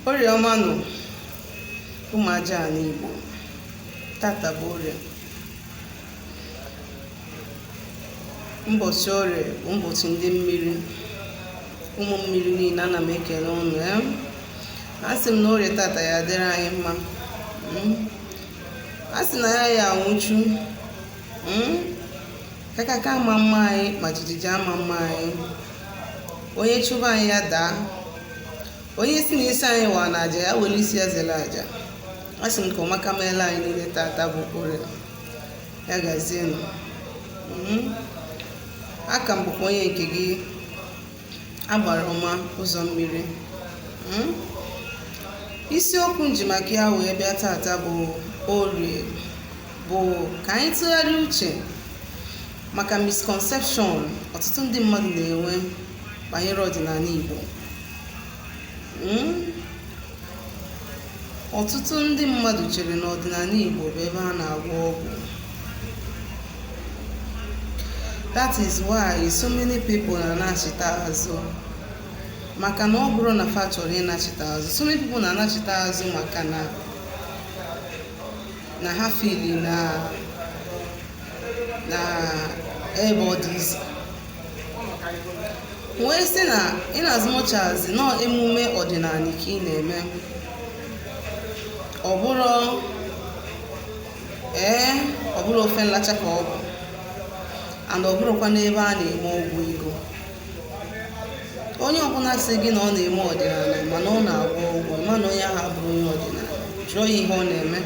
Orie ọma nụ, ụmụ aja ala Igbo. Tata bụ orie. Mbọchị orie bụ mbọchị ndị mmiri. Ụmụ mmiri niile, ana m ekele ụnụ. A sị m na orie tata ya adịrị anyị mma. A sị na ya ya anwụchu. Kakaka ama mma anyị, ma jijiji ama mma anyị. Onye chụba anyị, ya daa. Onye si na isi anyị wa na aja, ya were isi ya zere aja. A sị m ka ọmaka meela anyị niile tata bụ orie. Ya gazienụ. Aka m bụkwa onye nke gị, Agbara Ọma Ụzọ Mmiri. Isiokwu m ji maka ya wee bịa tata bụ orie, bụ ka anyị tụgharịa uche maka misconception ọtụtụ ndị mmadụ na-enwe banyere ọdịnala Igbo. Ọtụtụ ndị mmadụ chere na ọdịnala Igbo bụ ebe a na-agwọ ọgwụ. That is why so many people na-anachite azụ, maka na ọ bụrụ na fa chọrọ ịnachite azụ, so many people na-anachite azụ maka na ha feel na ebe ọ dị izi wee sị na in as much as nọ emume ọdịnala ka ị na-eme, ọ bụrụ ee, ọ bụrụ ofe nlacha ka ọ bụ, and ọ bụrụkwa n'ebe a na-eme ọgwụ ego. Onye ọbụla sị gị na ọ na-eme ọdịnala mana ọ na-agwọ ọgwụ, mana onye ahụ abụrụ onye ọdịnala. Jụọ ya ihe ọ na-eme.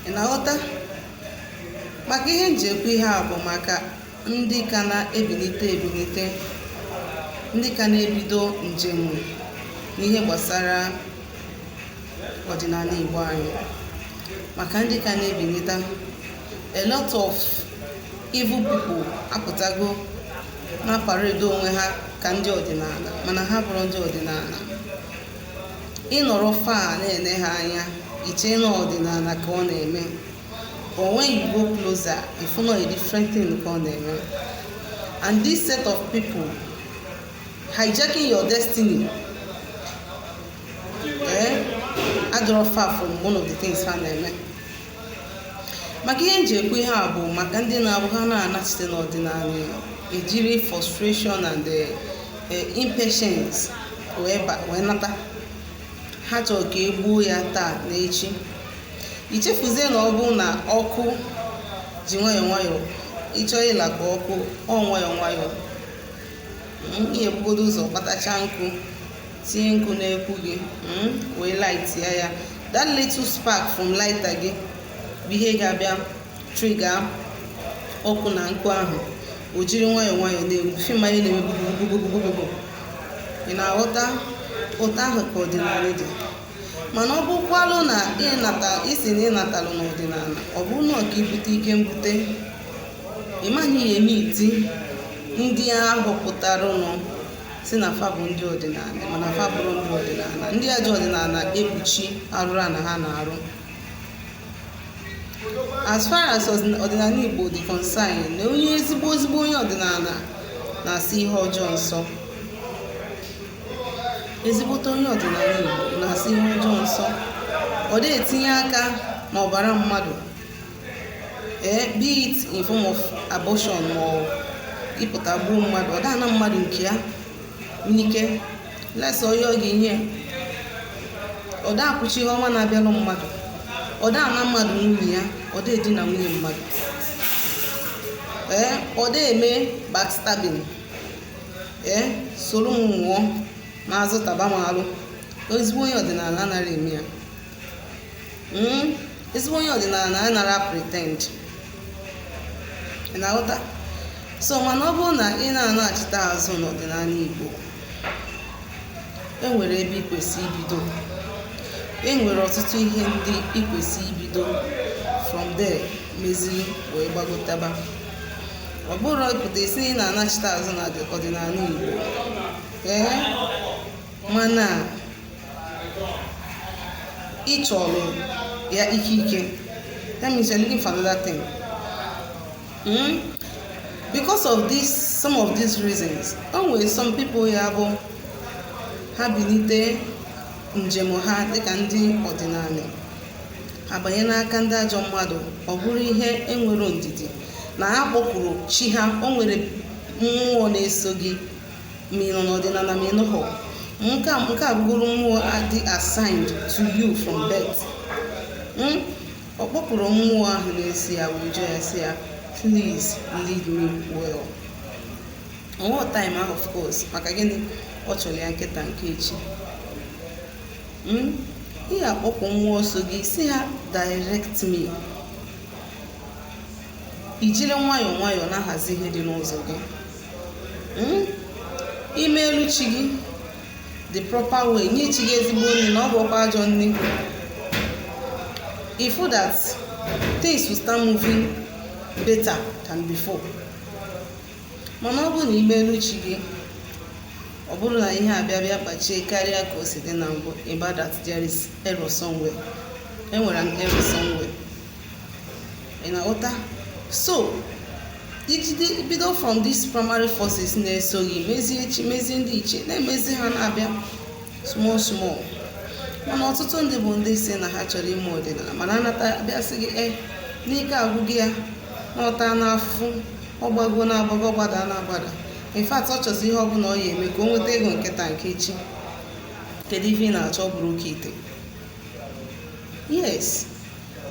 Ị na-aghọta? Maka ihe nji ekwu ihe a bụ maka ndị ka na-ebilite ebilite, ndị ka na-ebido njem n'ihe gbasara ọdịnala Igbo anyị. Maka ndị ka na-ebilite, a lot of evil people apụtago na parade onwe ha ka ndị ọdịnala, mana ha bụrụ ndị ọdịnala. Ịnọrọ fa na-ene ha anya, iche na ọdịnala ka ọ na-eme, but when you go closer, you find a different thing ka ọ na-eme. And this set of people hijacking your destiny, adọrọ far from one of the things ha na-eme. Maka ihe nji ekwu ihe a bụ maka ndị na-abụ ha na-anachite n'ọdịnala, ejiri frustration and impatience wee nata. Ha chọrọ ka e gbuo ya taa na echi. Ichefuzie na ọ bụ na ọkụ ji nwayọọ nwayọọ, ịchọọ ịlakọ ọkụ ọ nwayọọ nwayọọ. Ihe ebugodo ụzọ kpatacha nkụ, tinye nkụ n'ekwu gị, wee light ya. Ya that little spark from lighter gị bụ ihe ga-abịa trigger ọkụ na nkụ ahụ. O jiri nwayọọ nwayọọ na-egbu fim anyị na-eme gbugbugbugbugbugbugbu. Ị na-aghọta? Ụtọ ahụ ka ọdịnala dị. Mana ọ bụkwalụ na ịnata isi na ịnatalụ n'ọdịnala, ọ bụrụ na ka ibute ike mbute, ị maghị ihe eme iti ndị ahụ pụtaranụ si na fa bụ ndị ọdịnala, mana fa bụrụ ndị ọdịnala, ndị ajọ ọdịnala ekpuchi arụrụ na ha na-arụ. As far as ọdịnala Igbo dị concerned, na onye ezigbo ezigbo onye ọdịnala na-asị ihe ọjọọ nsọ. Ezigbote onye ọdịnala Igbo na-asị ihe ọjọọ nsọ. Ọ dị etinye aka n'ọbara mmadụ, be it in form of abortion ma ọ ịpụta gbuo mmadụ. Ọ dana mmadụ nke ya n'ike lesa onye ọ ga-enye. Ọ da akwụchi ihe ọma na-abịalụ mmadụ. Ọ da ana mmadụ nwunye ya. Ọ da edina nwunye mmadụ. Ọ da eme backstabbing, soro m nwụọ n'azụ taba m alụ. Ezigbo onye ọdịnala anaghị eme ya. Ezigbo onye ọdịnala anaghị pretend. Ị na-aghọta? So mana ọ bụrụ na ị na-anachite azụ n'ọdịnala Igbo, e nwere ebe ị kwesị ibido. E nwere ọtụtụ ihe ndị ị kwesị ibido from there meziri wee gbagotaba. Ọ bụrụ ịpụta isi na ị na-anachite azụ na ọdịnala Igbo, mana ị chọrọ ya ike ike, that means you're looking for another thing. Because of this, some of these reasons, o nwere some people ya bụ ha Ha bilite njem ha dịka ndị ọdịnala, ha banye n'aka ndị ajọ mmadụ. Ọ bụrụ ihe enwero ndidi na ha kpọkwuru chi ha, o nwere mmụọ na-eso gị ma ị nọ n'ọdịnala ma ị nọghọ. Nke a bụgoro mmụọ dị assigned to you from birth. Ọ kpọpụrụ mmụọ ahụ na-esi ya wee jụọ ya, sị ya, "Please lead me well." Onwe time ahụ, of course, maka gịnị? Ọ chọrọ ya nkịta nke echi. Ị ga-akpọpụ mmụọ so gị, si ha, "Direct me." Ijiri nwayọọ nwayọọ na-ahazi ihe dị n'ụzọ gị. Ime elu chi gị the proper way, nye chi gị ezigbo nri na ọ bụ ọkwa ajọ nri, ifu that things will start moving better than before. Mana ọ bụrụ na ime elu chi gị, ọ bụrụ na ihe abịa bịa kpachie karịa ka o si dị na mbụ, ịba that there is error somewhere, enwere an error somewhere. Ị na-aghọta? So ijide bido from these primary forces na-eso gị, mezie chi, mezie ndị ichie, na-emezi ha, na-abịa small small. Mana ọtụtụ ndị bụ ndị si na ha chọrọ ime ọdịnala, mana anata bịa sị gị e n'ike agwụgị ya, na ọta n'afụfụ, ọ gbago na-agbago, ọ gbada na-agbada. In fact, ọ chọzi ihe ọbụla ọ ya eme ka o nweta ego nkịta nke echi. Kedu ife ị na-achọ? Ọ bụrụ oke ite, yes,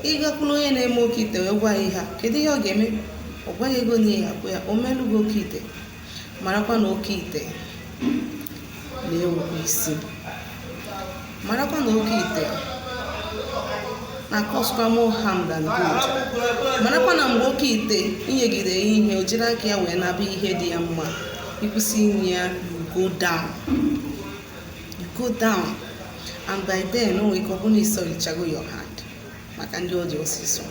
ịgakwuru onye na-eme oke ite wee gwa ya ihe a, kedu ihe ọ ga-eme? Ọ gwaghị ego na ihe akwụ ya, o melu gị oke ite. Marakwa na oke ite na-ewukwa isi. Marakwa na oke ite na cause more harm than good. Marakwa na mgbe oke ite inyegide ya ihe, o jiri aka ya wee naba ihe dị ya mma, ịkwụsị inye ya, you go down, you go down. And by then, o nwere ike ọ bụrụ na ịsọlichago your hand maka ndị ọ dị ọsịsọ.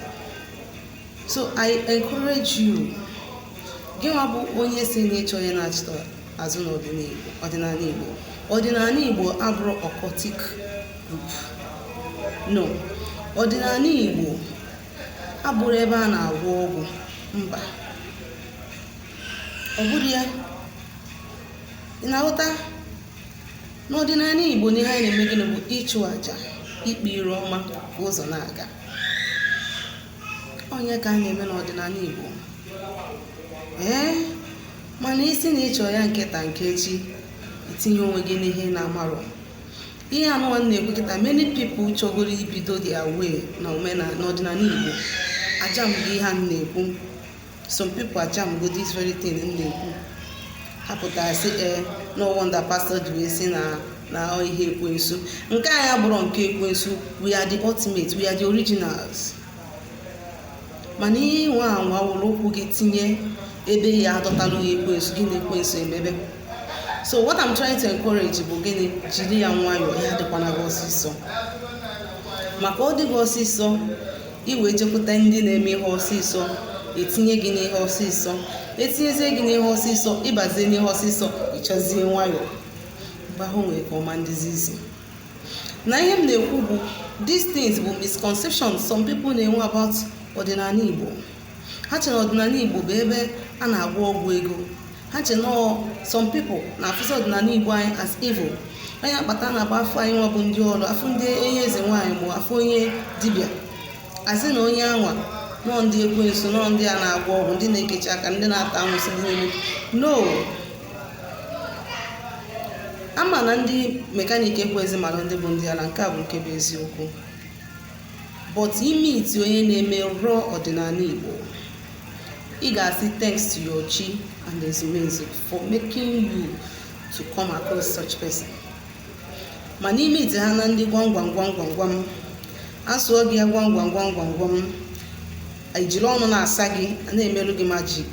So I encourage you, gị nwa bụ onye si na ịchọ onye na-achịta azụ n'ọdịnala ọdịnala Igbo. Ọdịnala Igbo abụrụ occultic group, no. Ọdịnala Igbo abụrụ ebe a na-agwọ ọgwụ, mba, ọ bụrụ ya. Ị na-aghọta? N'ọdịnala Igbo, na ihe anyị na-eme gịnị bụ ịchụ àjà, ikpe ire ọma ka ụzọ na-aga. Onye ka a na-eme n'ọdịnala Igbo? Ee, mana isi na ịchọ ya nkịta nke echi, itinye onwe gị n'ihe na-amarọ ihe anụnwa na-ekwu kịta. Many people chọgoro ibido their way na omenala n'ọdịnala Igbo ajamgo ihe a na-ekwu. Some people ajamgo this very thing m na-ekwu. Ha pụtara sị, ee, no wonder pastor ji wee sị na ọ ihe ekwensu. Nke anyị abụrụ nke ekwensu. We are the ultimate, we are the originals. Mana ihe nwe anwa wụrụ ụkwụ gị tinye ebe ya adọtalụ ya ekwensu gị na ekwensu emebe. So what I'm trying to encourage bụ gịnị? Jiri ya nwayọọ, ya dịkwana gị ọsịsọ, maka ọ dịghị ọsịsọ, iwee jekwute ndị na-eme ihe ọsịsọ, etinye gị n'ihe ọsịsọ, etinyezie gị n'ihe ọsịsọ, ịbazie n'ihe ọsịsọ, ịchọzie nwayọọ. Mgbe ahụ nwere ka ọma ndịzi izi na ihe m na-ekwu bụ these things bụ misconceptions some people na-enwe about ọdịnala Igbo. Ha chere ọdịnala Igbo bụ ebe a na-agwọ ọgwụ ego. Ha che nọọ some people na-afụzi ọdịnala Igbo anyị as evil. Onye akpata na-agba afọ anyị nwa bụ ndị ọrụ, afọ ndị onye eze nwaanyị ma afọ onye dibịa, asị na onye anwa nọọ ndị ekwensu, nọọ ndị a na-agwọ ọgwụ, ndị na-ekechi aka, ndị na-ata amụsị, ndị na-eme no. Ama na ndị mechanic ekwezi mara ndị bụ ndị ala. Nke a bụ nke bụ eziokwu. But ime iti onye na-eme raw ọdịnala Igbo, ị ga-asị thanks to your chi and ezumezu for making you to come across such person. Mana ime iti ha na ndị gwam gwam gwam gwam gwam, asụọ gị ya gwam gwam gwam gwam gwam, ejiri ọnụ na-asa gị, na-emerụ gị magic,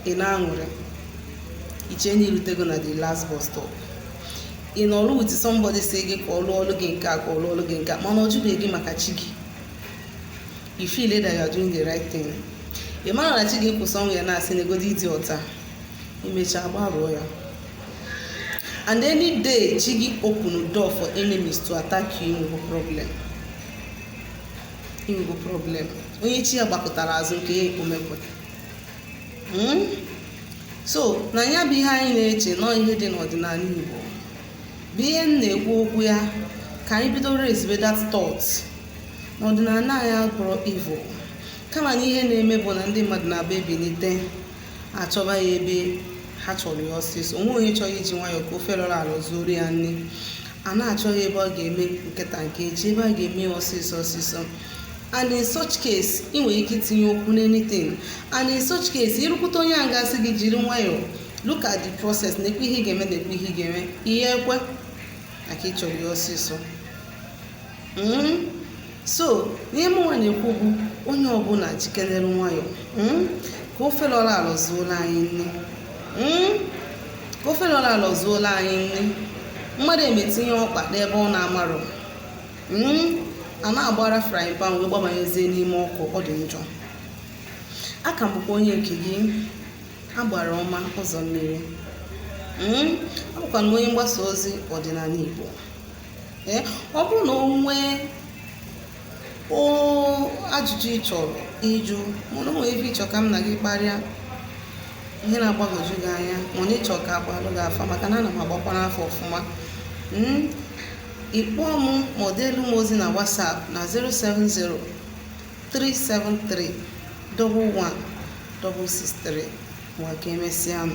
ị na-aṅụrị, iche na irutego na the last bus stop. Ị nọrọ with somebody si gị ka ọ lụọ ọlụ gị nke a, ka ọ lụọ ọlụ gị nke a, mana ọ jụbeghị gị maka chi gị. You feel that you are doing the right thing. Ị mara na chi gị kwụsị ọnwụ ya na-asị na egodi ịdị ọta, imechaa gbarụọ ya. And any day chi gị open door for enemies to attack you, inwego problem, inwego problem. Onye chi ya gbakọtara azụ nke ya ekpomekwe. So na ya bụ ihe anyị na-eche nọọ ihe dị n'ọdịnala Igbo. Bụ ihe m na-ekwu okwu ya, ka anyị bido raise that thought na ọdịnala anyị abụrụ evil, kama na ihe na-eme bụ na ndị mmadụ na-abịa ebilite achọba ya ebe ha chọrọ ya ọsịsọ. Onwe onye chọrọ iji nwayọọ ka ofe rọrọ arọ zuoro ya nri. A na-achọ ya ebe ọ ga-eme nkịta nke echi, ebe a ga-eme ya ọsịsọ ọsịsọ. And in such case, ị nwere ike itinye okwu n'anything. And in such case, ịrụkwute onye a gasị gị jiri nwayọọ, look at the process, na-ekwe ihe ị ga-eme, na-ekwe ihe ị ga-eme, ihe ekwe maka ịchọrọ ya ọsịsọ. So ihe mụnwa na-ekwu bụ, onye ọbụla jikenere nwayọọ, ka ofe lọrọ alọ zuola anyị nne, ka ofe lọrọ alọ zuola anyị nne. Mmadụ emetinye ọkpa n'ebe ọ na-amarọ, a na-agbara frying pan wee gbabanyezie n'ime ọkụ, ọ dị njọ. Aka m bụkwa onye nke gị, Agbara Ọma Ụzọ Mmiri. Abụkwa m onye mgbasa ozi ọdịnala Igbo. Ee, ọ bụrụ na o nwee o ajụjụ ị chọrọ ịjụ, mana o nwere ebe ịchọ ka m na gị kparịa, ihe na-agbagwoju gị anya, mana ịchọ ka agbalụ gị afa, maka na ana m agbakwa n'afọ ọfụma, ị kpọọ m ma ọ deelu m ozi na WhatsApp na 070 373 11 663. Nwa, ka emesịa nụ.